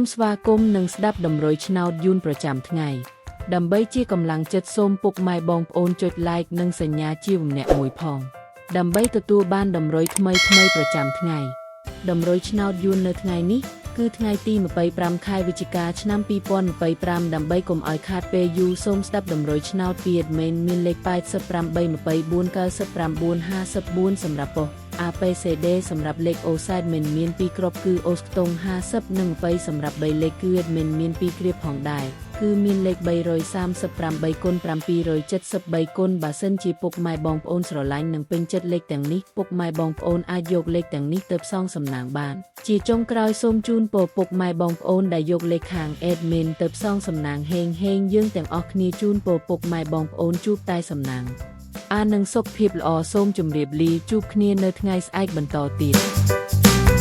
មស្វាគមន៍និងស្ដាប់តម្រុយឆ្នោតយួនប្រចាំថ្ងៃ ដើម្បីជាកម្លាំងចិត្តសូមពុកម៉ែបងប្អូនចុច Like និងសញ្ញាជាម្នាក់មួយផង ដើម្បីទទួលបានតម្រុយថ្មីៗប្រចាំថ្ងៃ តម្រុយឆ្នោតយួននៅថ្ងៃនេះគឺថ្ងៃទី25ខែវិច្ឆិកាឆ្នាំ2025ដើម្បីកុំឲ្យខាតពេលយូរសូមស្ដាប់តម្រុយឆ្នោតពី admin មានលេខ88 24 99 54សម្រាប់ប៉ុស្តិ៍ APCD សម្រាប់លេខអូសែតមិនមាន2គ្រាប់គឺអូសខ្ទង់50និង20សម្រាប់3លេខគឺ admin មាន2គ្រាបផងដែរគឺមានលេខ338គុណ773គុណបើសិនជាពុកម៉ែបងប្អូនស្រឡាញ់និងពេញចិត្តលេខទាំងនេះពុកម៉ែបងប្អូនអាចយកលេខទាំងនេះទៅផ្សងសំណាងបាន ជាចុងក្រោយសូមជូនពរពុកម៉ែបងប្អូនដែលយកលេខខាង admin ទៅផ្សងសំណាងហេងហេងយើងទាំងអស់គ្នាជូនពរពុកម៉ែបងប្អូនជួបតែសំណាងអានឹងសុខភាពល្អសូមជម្រាបលាជួបគ្នានៅថ្ងៃស្អែកបន្តទៀត។